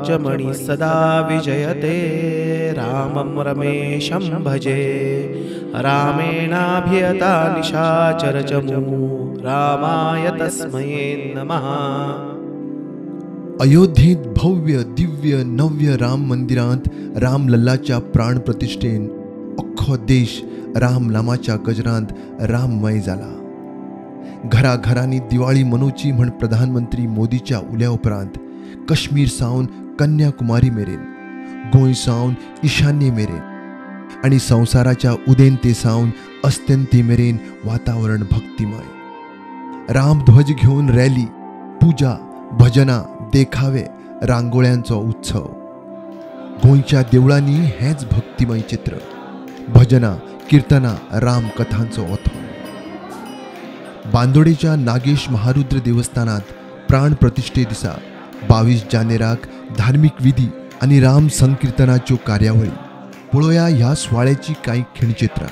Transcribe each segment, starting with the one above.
च मणि सदा विजयते रामं रमेशं भजे। रामेणाभिहता निशाचरचमू रामाय तस्मै नमः। अयोध्येत भव्य दिव्य नव्य राम मंदिरांत रामलल्लाच्या प्राण प्रतिष्ठेन अख्खो देश राम नामाच्या गजरांत राममय जाला। घराघरांनी दिवाळी मनोवची म्हण प्रधानमंत्री मोदीच्या उल्या उपरांत काश्मीर सावन कन्याकुमारी मेरेन, गोंय सावन ईशान्ये मेरेन आनी संवसाराच्या उदेंते सावन अस्तंते मेरेन वातावरण भक्तिमय। रामध्वज घेवन रॅली, पुजा, भजनां, देखावे, रांगोळ्यांचो उत्सव। गोंयच्या देवळांनी हेंच भक्तिमय चित्र, भजनां, किर्तनां, रामकथांचो ओथो। बांदोडेच्या नागेश महारुद्र देवस्थानात प्राण प्रतिष्ठे दिसा 22 जानेराक धार्मिक विधी आनी राम संकीर्तनाच्यो कार्यावळी। पळोवया ह्या सुवाळ्याची कांय खिणचित्रां।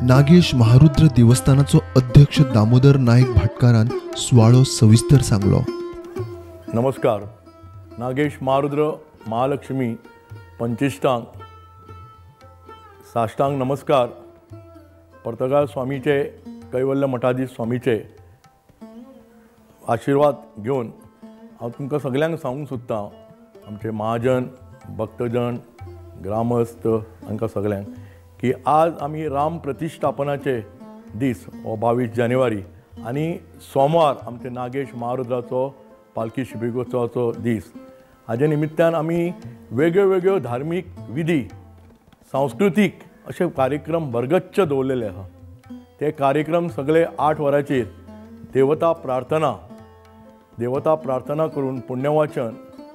नागेश महारुद्र देवस्थानाचो अध्यक्ष दामोदर नायक भाटकारान सुवाळो सविस्तर सांगलो। नमस्कार। नागेश महारुद्र महालक्ष्मी पंचिष्टांग साष्टांग नमस्कार। पर्तगाळ स्वामीचे कैवल्य मठाधीश स्वामीचे आशीर्वाद घेवन हांव तुमकां सगल्यांक सांगूंक सोदतां, आमचे महाजन, भक्तजन, ग्रामस्थ हांकां सगल्यांक की आज आमी राम प्रतिष्ठापनाचे दीस हो 22 जानेवारी आनी सोमवार आमचे नागेश महारुद्राचो पालखी शिबिकोत्सवाचो दीस। हाजे निमित्तान आमी वेगळ्यो वेगळ्यो धार्मीक विधी, सांस्कृतीक अशे कार्यक्रम भरगच्च दवरलेले आसा। ते कार्यक्रम सगळे 8 वरांचेर देवता प्रार्थना करून पुण्यवाचन,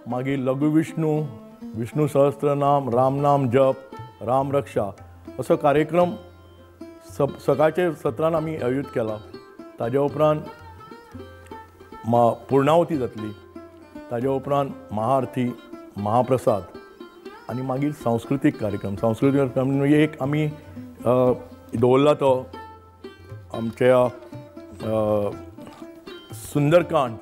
मागीर लघु विष्णू, विष्णू सहस्त्रनाम, रामनाम जप, रामरक्षा असो कार्यक्रम सकाळचे सत्रान आमी आयोजीत केला। ताजे उपरांत पुर्णावती जातली, ताजे उपरांत महाआरती, महाप्रसाद आनी मागीर सांस्कृतीक कार्यक्रम। सांस्कृतीक कार्यक्रम म्हणजे एक आमी दवरला तो आमच्या सुंदरकांड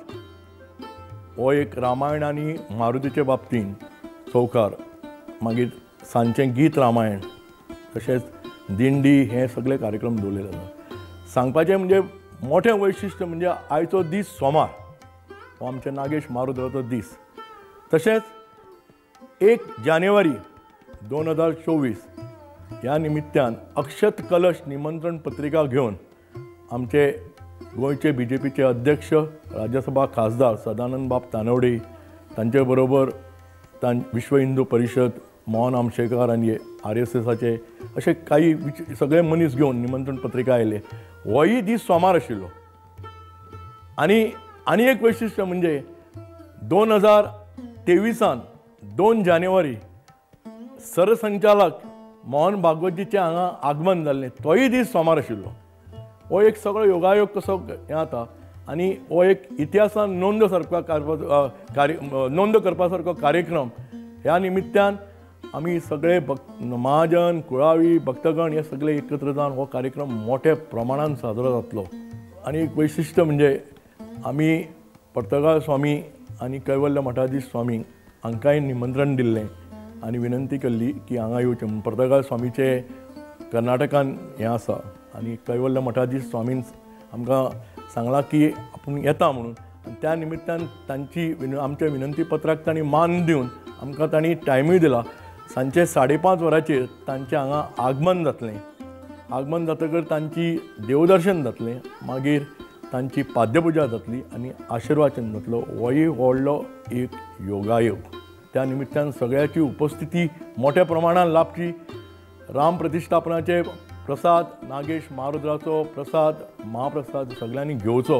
हो एक रामायण आनी मारुतीचे बाबतीन चौकार, मागीर सांजचें गीत रामायण, तशेंच दिंडी, हे सगळे कार्यक्रम दवरलेले आसा। सांगपाचें म्हणजे मोठें वैशिश्ट्य म्हणजे आयचो दीस सोमार हो आमच्या नागेश महारुद्राचो दीस। तशेंच 1 जानेवारी 2024 ह्या निमित्तान अक्षत कलश निमंत्रण पत्रिका घेवन आमचे गोंयचे बीजेपीचे अध्यक्ष राज्यसभा खासदार सदानंद बाब तानवडे तांचे बरोबर विश्व हिंदू परिषद मोहन आमशेकर आनी आरएसएसाचे अशे काही सगळे मनीस घेवन निमंत्रण पत्रिका आयले। होय दीस सोमार आशिल्लो। आनी आनी एक वैशिश्ट्य म्हणजे 2023 2 जानेवारी सरसंचालक मोहन भागवतजीचें हांगा आगमन जाल्लें, तोय दीस सोमार आशिल्लो। हो एक सगळो योगायोग कसो हें जाता आनी हो एक इतिहासान नोंद सारको नोंद करपा सारको कार्यक्रम। ह्या निमित्तान आमी सगळे महाजन, कुळावी, भक्तगण हे सगळे एकत्र जावन हो कार्यक्रम मोठ्या प्रमाणान साजरो जातलो। आनी एक वैशिश्ट्य म्हणजे आमी पर्तगाळ स्वामी आनी कैवल्य मठाधीश स्वामी हांकांय निमंत्रण दिल्लें आनी विनंती केल्ली की हांगा येवचें म्हूण। पर्तगाळ स्वामीचें कर्नाटकान हें आसा आनी कैवल्य मठाधीश स्वामीन आमकां सांगलां की आपूण येता म्हणून, आनी त्या निमित्तान तांची आमच्या विनंती पत्राक तांणी मान दिवन आमकां तांणी टायमूय दिला। सांजचे 5:30 वरांचेर तांचें हांगा आगमन जातलें। आगमन जातकर तांची देवदर्शन जातलें, मागीर तांची पाद्यपुजा जातली आनी आशिर्वाचन जातलो। होय व्हडलो एक योगायोग। त्या निमित्तान सगळ्याची उपस्थिती मोठ्या प्रमाणान लाभची। राम प्रतिष्ठापनाचे प्रसाद, नागेश महारुद्राचो प्रसाद, महाप्रसाद सगळ्यांनी घेवचो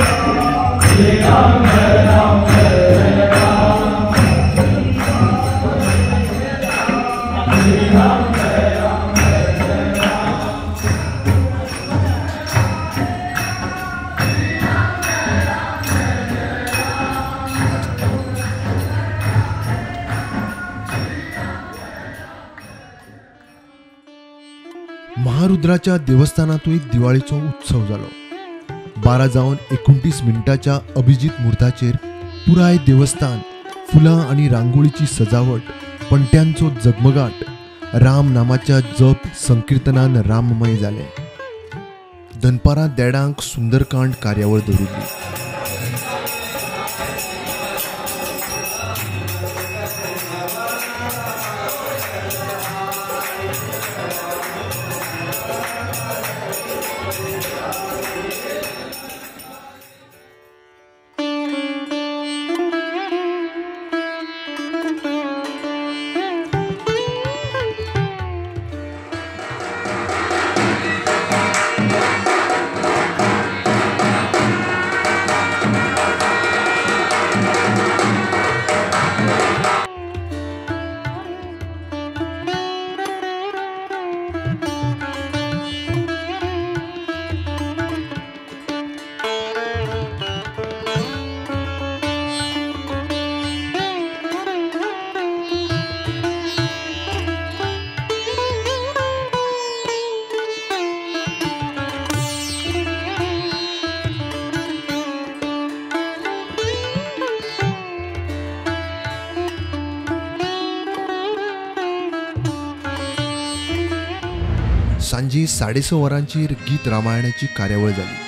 महारुद्राच्या देवस्थानांतूय दिवाळीचो उत्सव जालो. 12:29 अभिजीत मुहूर्ताचेर पुराय देवस्थान फुलां आनी रांगोळीची सजावट, पणट्यांचो जगमगाट, राम नामाच्या जप संकीर्तनान राममय जालें. दनपारां 1:30 सुंदरकांड कार्यावळ दवरिल्ली. सांजे 6:30 वरांचेर गीत रामायणाची कार्यावळ जाली.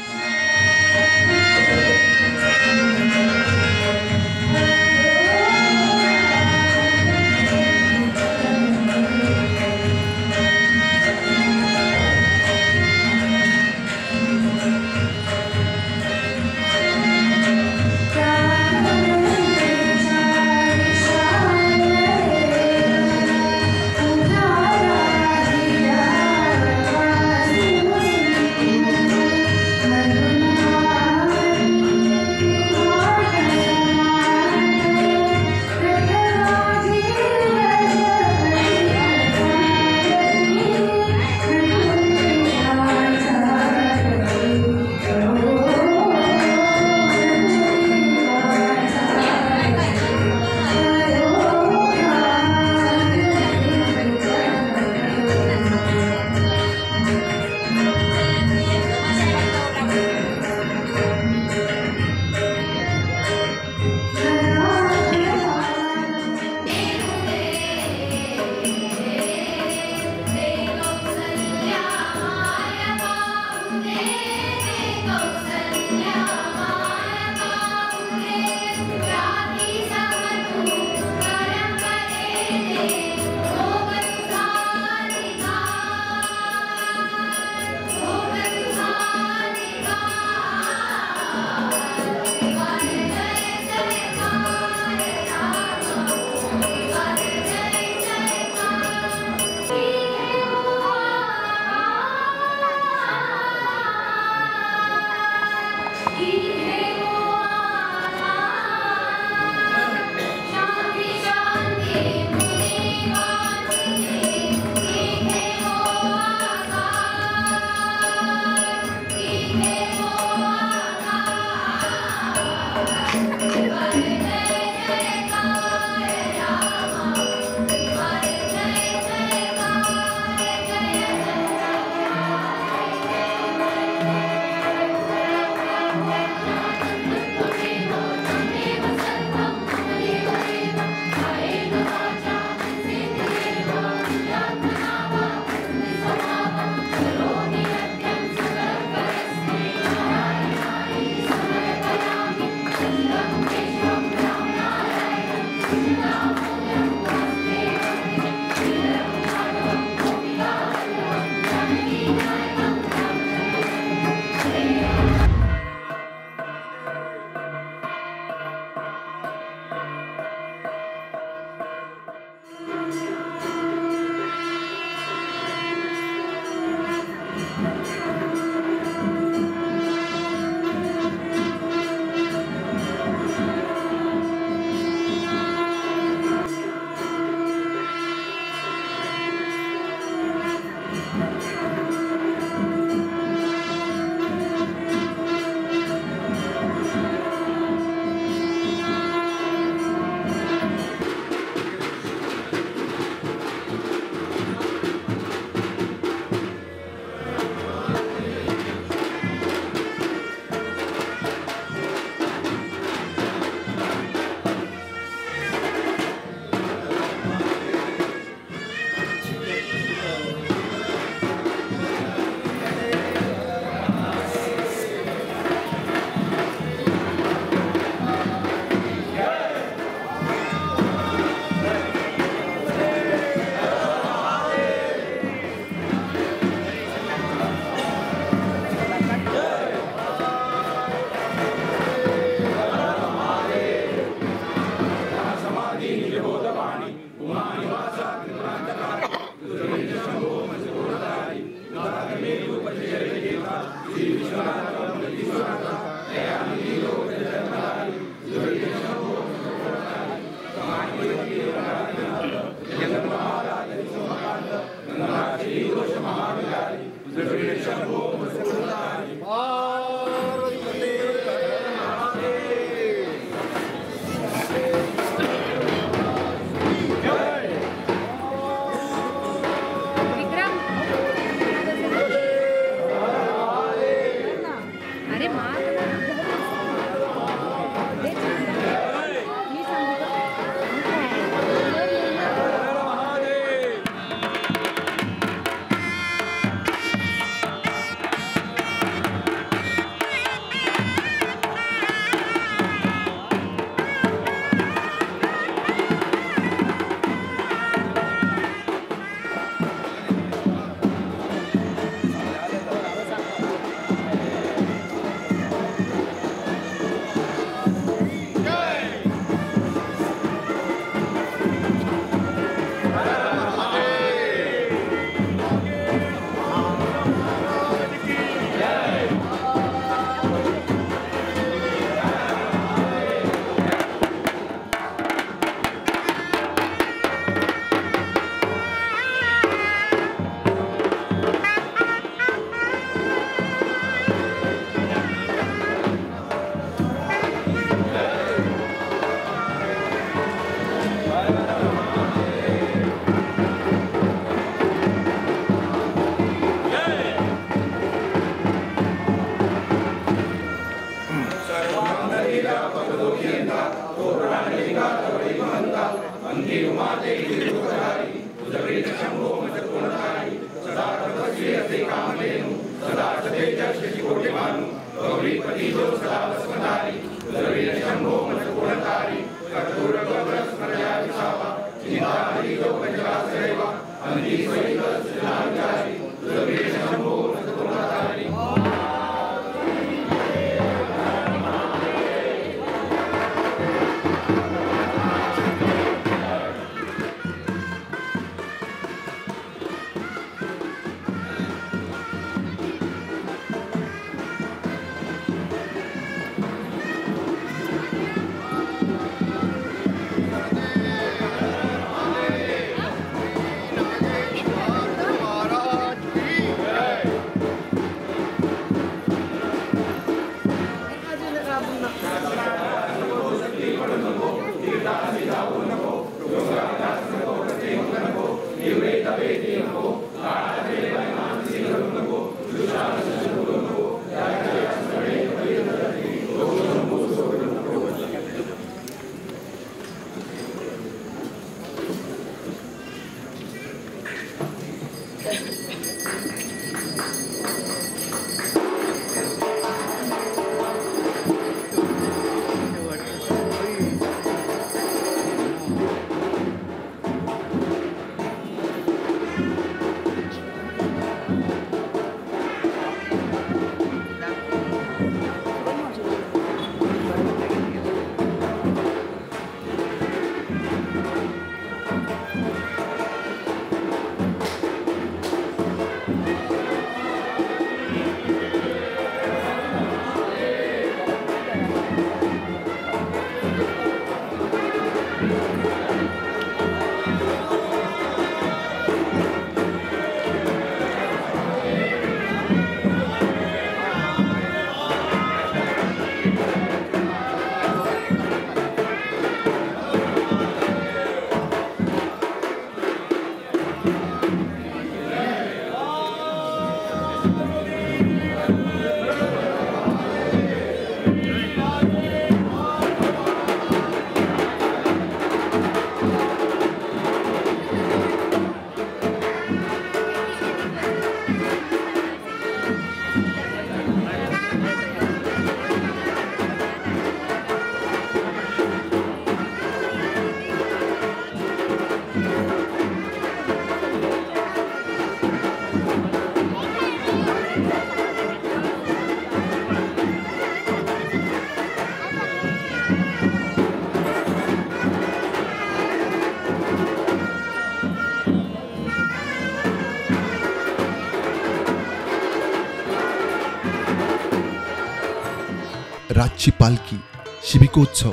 रातची पालखी, शिबिकोत्सव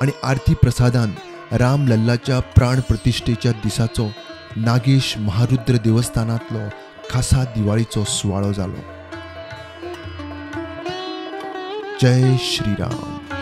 आणि आरती प्रसादान राम लल्लाच्या प्राण प्रतिष्ठेच्या दिसाचो नागेश महारुद्र देवस्थानांतलो खासा दिवाळीचो सुवाळो जालो। जय श्रीराम।